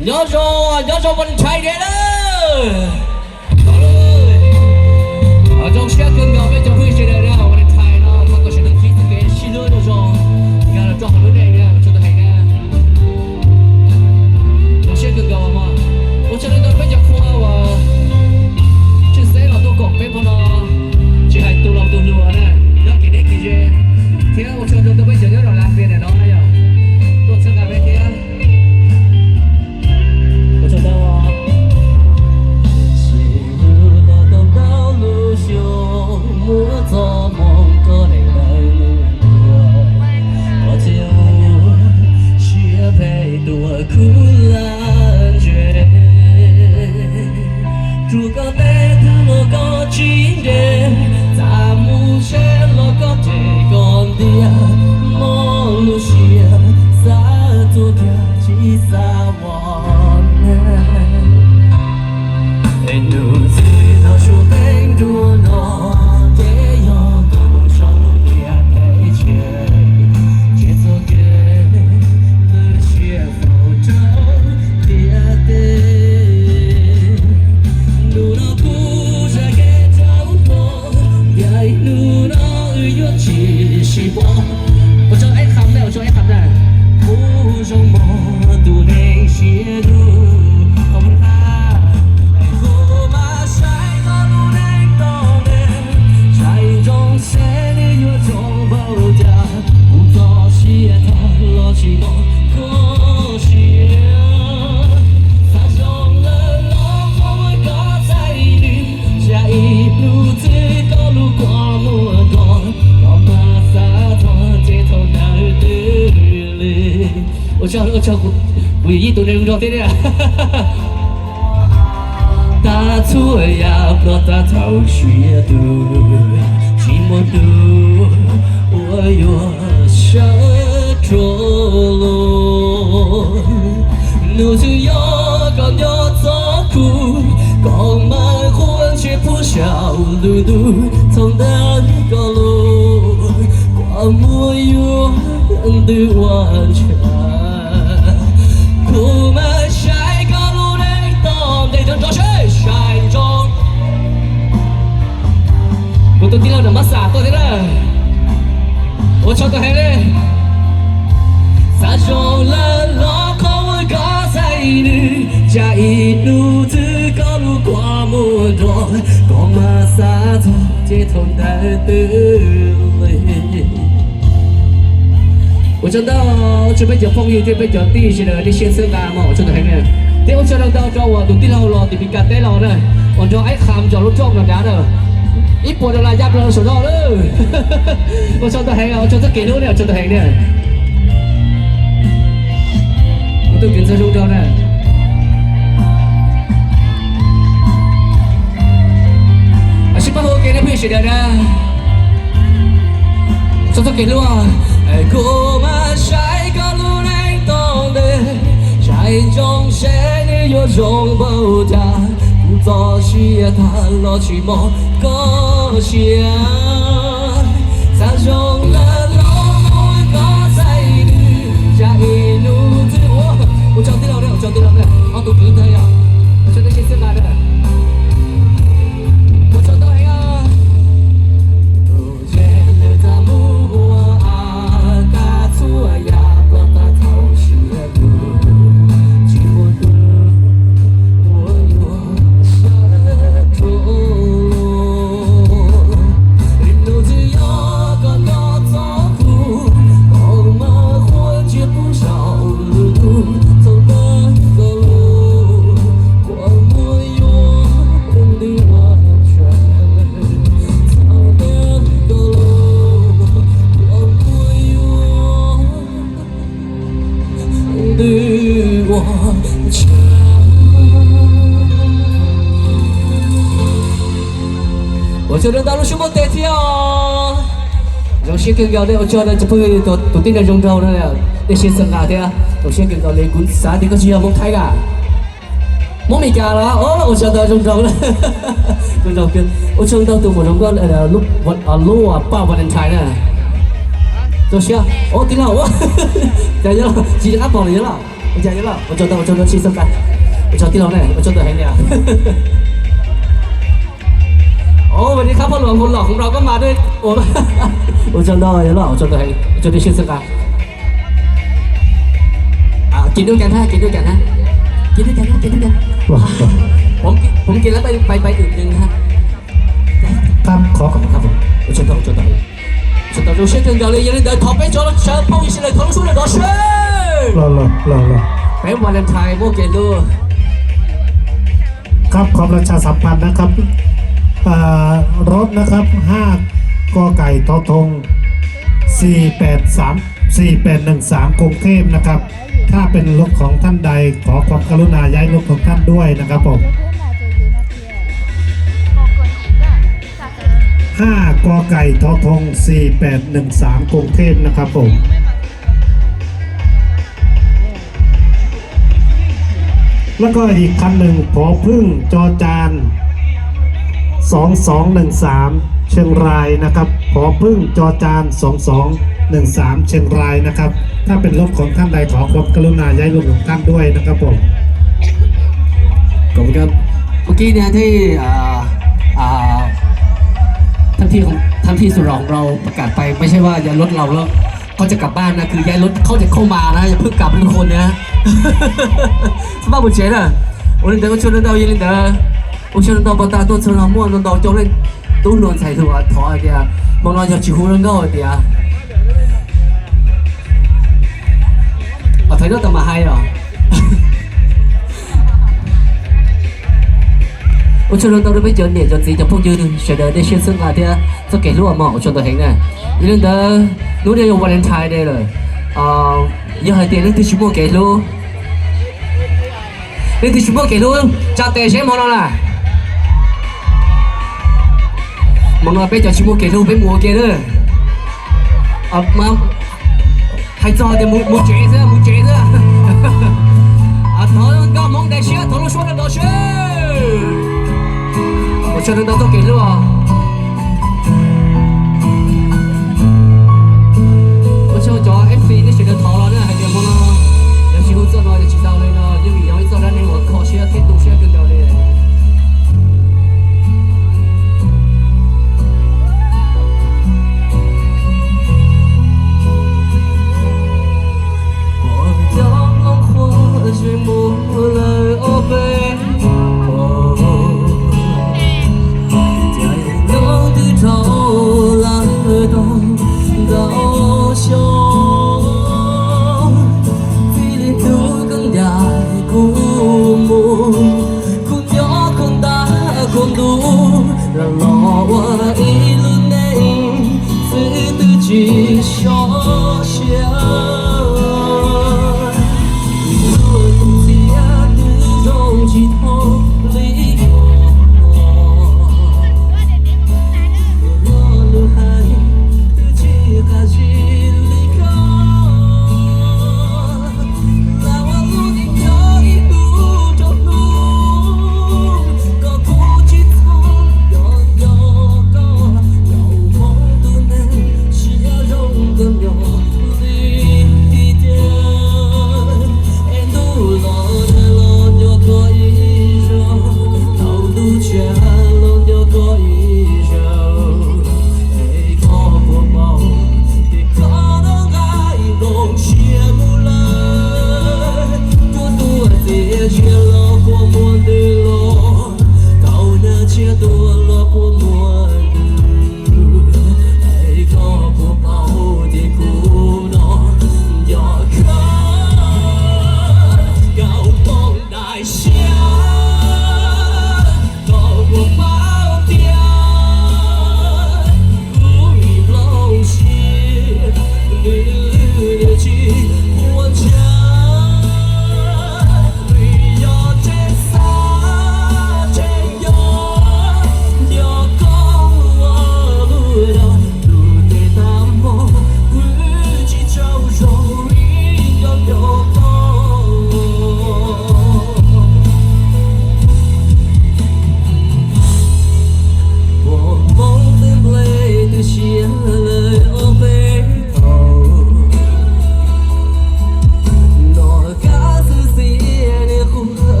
Nyob zoo, nyob zoo Valentine Day lawm. Zoo siab kawg nkaus peb cov phooj ywg sawv daws na, Valentine no thov kom sawv daws ntsib txoj kev sib hlub zoo zoo, nkag los rau hauv lub neej na, ua tsaug ntau heev na. Zoo siab kawg nkaus mog. Ua tsaug ntau ntau peb cov qhua uas tshwj xeeb los tuaj koom peb hmo no, tsis hais tus laus tus hluas na, nyob kev deb kev ze, thiab ua tsaug ntau ntau peb cov nyob rau Las Vegas ntawm no na yom, tuaj txhawb nqa peb thiab. Ua tsaug ntau. Tsis los tau ntau lub xyoo, muab txoj hmoo koj deev ntawm lub ntuas, koj thiaj ua siab phem tuaj khub laj ntse. Rub koj tej tug los koj tsis nres, txaj muag seb los koj cem koj ntiag, mob lub siab xav tuaj kiag tsis xav ua neeg. Es nug txwv tau suab teeb nruab no, ces yog koj mus tso lub ntiaj teb chaws, ces txoj kev lwj siab faus rau ntiaj teb. Nub no kuv zaj kev rau hlo, ntiaj teb no wb yuav tsis sib pom. Ua tsaug ib qham na, ua tsaug ib qham na. Kuv zoo mog tus neeg siab dub, qhov muag qab, kuv mas saib koj lub neej tom ntej, saib ntsoov seb nws yuav zoo npaum cas. Kuv txoj sia tag los tsis mob koj siab, xav zoo lawm los qhov muag koj txais nws, zaj ib hnub twg koj lub kua muag nrov, koj mas xav txog ces thaum ntawd twb lig. Ua tsaug, ua tsaug kuv yij tus neeg zoo nraug thiab tiag. Tag txhua yam ploj tag thaum siab dub, tsis muaj hnub uas yuav sawv rov los. Nug txwv yog koj nyob txog kuv, koj mas quaj ntsej puag saum lub ntuj, thaum ntawd koj lub kua muag yuav ntws ua ntshai. Kuv mas saib koj lub neej tom ntej, nrov nrov seb saib ntsoov. Kuv tus tij laug Nam Mab Xas tuaj thiab na. Ua tsaug ntau heev li. Xav zoo lawm los qhov muag koj txais nws, zaj ib hnub twg koj lub kua muag nrov, koj mas xav txog ces thaum ntawd twb lig. Ua tsaug ntau, ua tsaug peb cov phooj ywg thiab peb cov tij sawv daws nej siab txhawb nqa mog, ua tsaug ntau heev na. Thiab ua tsaug ntau ntau rau uas tus tij laug los tim Mes Kas teb los na, uas nrog Aib Qham zom lub rooj no nrad na, ib puas dollar ya plaws saum no lawm. Ua tsaug ntau heev, ua tsaug txoj kev hlub na, ua tsaug ntau heev na. Kuv tus kwv ntxawg zoo nraug na. Sib pab hu ua ke nej phooj ywg sawv daws na. Txog txoj kev hlub. Kuv mas saib koj lub neej tom ntej, saib ntsoov seb nws yuav zoo npaum cas. Kuv txoj sia tag los tsis mob koj siab, xav zoo lawm los qhov muag koj txais nws, zaj ib hnub twg. Ua tsaug tij laug na, ua tsaug tij laug na, ob tug kwv ntxawg yog, ua tsaug nej siab txhawb nqa na. Ua tsaug ntau heev os. Ua tsaug ntau lub suab npuaj tes thiab os. Zoo siab kawg nkaus nej, ua tsaug ntau cov phooj ywg, tus tij neeg zoo nraug no, nej siab txhawb nqa thiab. Zoo siab kawg nkaus li, kuv xav tias koj tsis yog Hmoob Thaib a, Hmoob Amelikas los. Ua tsaug ntau, zoo nraug, zoo nraug. Ua tsaug ntau tus muam zoo nkauj lub paj Valentine na. Zoo siab. Ua tij laug, cas yog tsis rov qab pom lawm yog los? Ua tsaug ntau, ua tsaug ntau, sib xeeb qab. Ua tsaug tij laug na, ua tsaug ntau heev li. Ua li khab phoj luam nkaus los hauv rau koj mas. Ua tsaug ntau los, ua tsaug ntau heev, ua tsaug nej sib xeeb qab. Kem dua cas na, kem dua cas na, kem dua cas na, kem dua cas na. Vâng, vâng.ผมกินแล้วไปไปไปอื่นหนึ่งนะฮะ Khab khov. Ua tsaug ntau, ua tsaug ntau. Ua tsaug ntau rau seb kawg nkaus li, yog li ntawd thov peb cov sawv phooj ywg sawv daws thov lub suab rau seb. Los, los, los, los. Peb Valentine muaj kev hlub. ครับ ขอประชาสัมพันธ์นะครับ อ่า รถนะครับ ห้าก กไก่ ท ทง สี่แปดสาม สี่แปดหนึ่งสาม กรุงเทพฯ นะครับ ถ้าเป็นรถของท่านใด ขอความกรุณาย้ายรถของท่านด้วยนะครับผม ห้าก กไก่ ท ทง สี่แปดหนึ่งสาม กรุงเทพฯ นะครับผม แล้วก็อีกคันหนึ่ง ผอผึ้ง จอจาน สองสองหนึ่งสาม เชียงรายนะครับ ผอผึ้ง จอจาน สองสองหนึ่งสาม เชียงรายนะครับ ถ้าเป็นรถของท่านใดขอความกรุณาย้ายรถของท่านด้วยนะครับผม ขอบคุณครับ เมื่อกี้เนี่ยที่อ่าอ่าท่านพี่ของท่านพี่สุดหล่อของเราประกาศไป ไม่ใช่ว่าย้ายรถเราแล้วเขาจะกลับบ้านนะ คือย้ายรถเขาจะเข้ามานะ อย่าเพิ่งกลับทุกคนนะสภาพบุญเฉยนะ ua li ntawd ua tsaug ntau ntau, yog li ntawd ua tsaug ntau ntau pog tas tuaj txog no muaj ntau ntau cov leej tub hluas ntxhais hluas thov hais tias hmo no yog tsis hu zoo nkauj hais tias, thov no tau mas hais os. Ua tsaug ntau ntau rau peb cov niam cov txiv cov phooj ywg sawv daws nej sib xeeb qab thiab txoj kev hlub uas mog, ua tsaug ntau heev na. Yog li ntawd hnub no yog Valentine Day lawm, yog hais tias leej twg tsis muaj kev hlub, leej twg tsis muaj kev hlub tsa tes seb hmo no na. Hmo no peb cov tsis muaj kev hlub peb mus ua ke na. Hais txog tias mus tsev xwb, mus tsev xwb. Thov nkauj Hmoob daim siab, thov lub suab rau tod seb. Ua tsaug ntau txoj kev hlub. Ua tsaug cov F C nej sawv daws thov los na, hais tias hmo no yog tsis hu txoj no ces tsis tau li no, yeej vim yog ib txoj dab neeg uas kho siab thiab tu siab kawg nkaus li. Pom cov hmoob qhuav tsis mus lawm ob peb hmos, cas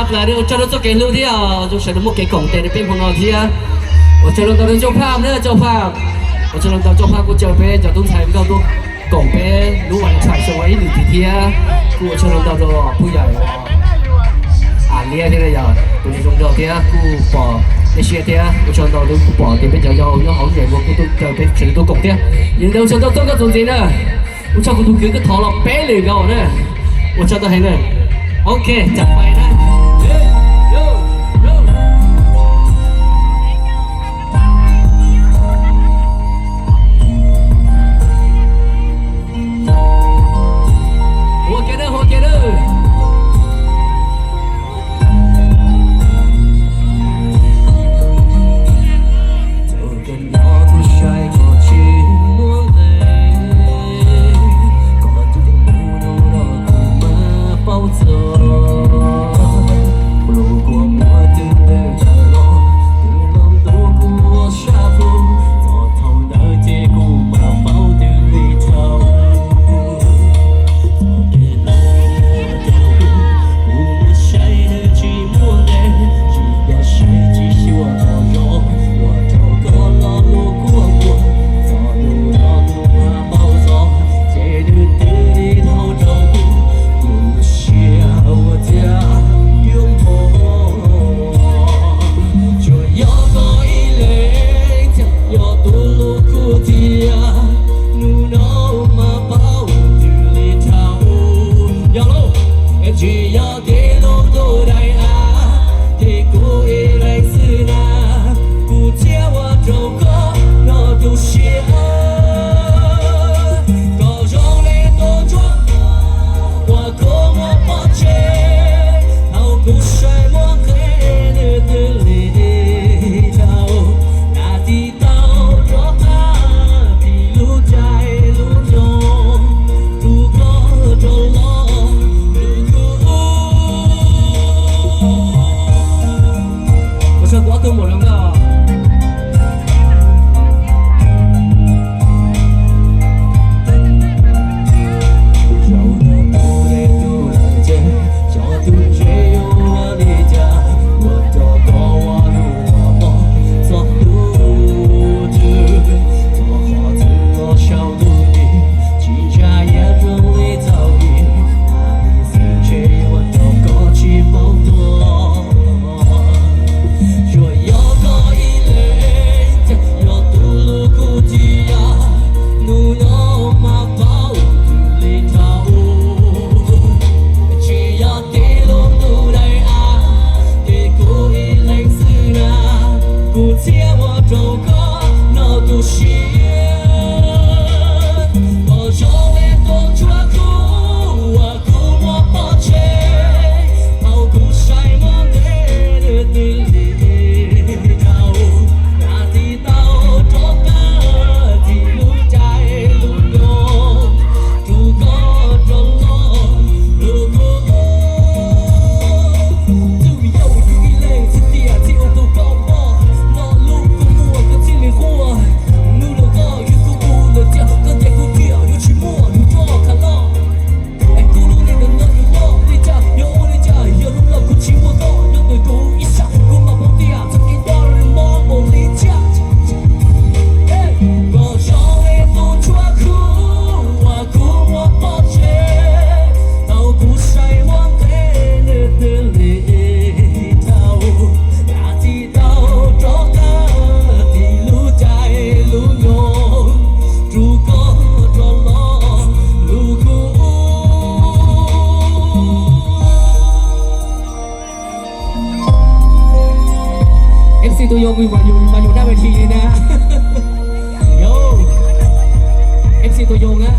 Lawm, ua tsaug rau txoj kev hlub thiab zoo sawv daws muaj kev koom tes rau peb hmo no thiab. Ua tsaug rau ntau rau Ntxooj Phaj na, Ntxooj Phaj. Ua tsaug rau ntau, Ntxooj Phaj kuj caw peb cov tub ntxhais nkauj tuaj koom peb lub Valentine xyoo ib lwm tim thiab. Kuj ua tsaug rau ntau rau Phub Yam, Am Liab thiab yog tus zoo nraug thiab kuj pom dej siab thiab ua tsaug ntau rau kuj pom tias peb cov yau nyob hauv zem kuj tuaj caw peb sawv daws tuaj koom thiab. Yog li ntawd ua tsaug ntau txoj nkauj txuas ntxiv na. Ua tsaug kuv tus kwv koj thov los peb lwm nkaus na. Ua tsaug tau heev na. Ok, txav pais na. Ua ke na, ua ke na. Thaum kawg no kuv saib koj tsis muaj nqe, koj tus mus rau los kuv mas paub txog. Kuv los kua muag twb ntev tawm los, twb los ntuj kuv ua sab plhu, txog thaum ntawd ces kuv mas paub twb lig dhau. Txoj kev hlub ua rau kuv, kuv mus saib nws tsis muaj nqe, tsis yog saib tsis xyuas txog zog, ua rau koj los hlub kua muag, txog hnub no kuv mas paub txog, ces nws twb lig dhau rau kuv, kuv lub siab ua cas yuav npog. Tsuas yog koj ib leeg thiaj yog tus hlub kuv tiag, hnub no mas paub twb lig dhau. Yog lauj, tsis yog kev hlub tus daim av, ces kuv ib leeg xwb na, kuv thiaj ua rau koj no tu siab. Koj zoo li tus ntsuab uas kuv muab pov tseg, thaum kuv saib muaj nqe nws twb lig dhau. Nws tig tau rov qab tim lub caij lub nyoog, rub koj rov los hlub kuv. Ua tsaug kuv ob tug muam zoo nkauj. Zaum no kuv deb tuaj lawm ces cov tub ntse yuav ua li cas, ua rau koj ua luaj ua poob txog ntu twg, txog qhov twg los sau ntu ni, tsis ntsa yam zoo li thaum ub, tas li xwb ntshe ua rau koj tsis paub tuag. Tsuas yog koj ib leeg thiaj yog tus hlub kuv tiag, hnub no mas paub twb lig dhau. Tsis yog kev hlub tus daim av, ces kuv ib leeg xwb na, kuv thiaj ua rau koj no tu siab. Koj zoo li tus ntsuab kub uas kuv muab pov tseg, thaum kuv saib muaj nqe nws twb lig dhau. Nws tig tau rov qab tim lub caij lub nyoog, rub koj rov los hlub kuv. Twb yog kuv ib leeg xwb tiag thiaj ua rau koj pom, no lub kua muag koj thiaj li quaj. Hnub no koj yog kuv ua lawm tiag, koj ncaim kuv tiag yuav tsis muaj lwm roj khav loj. Es kuv lub neej ntawm no yuav nyob li cas, yuav ua li cas, yog hnub no kuv tsis muaj koj nyob ntawm kuv ib sab, kuv mam paub tias txoj kev nco nws mob npaum li cas. Koj zoo li tus ntsuab kub uas kuv muab pov tseg, thaum kuv saib muaj nqe nws twb lig dhau. Nws tig tau rov qab tim lub caij lub nyoog, rub koj rov los hlub kuv. F C tus yau, mas yus naj ves thi li na. Yau, F C tus yau na,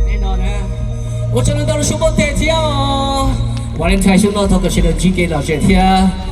nej no na. Ua tsaug ntau rau xyoo poj tes thiab os. Valentine xyoo no thov kom sawv daws ntsib kev lom zem thiab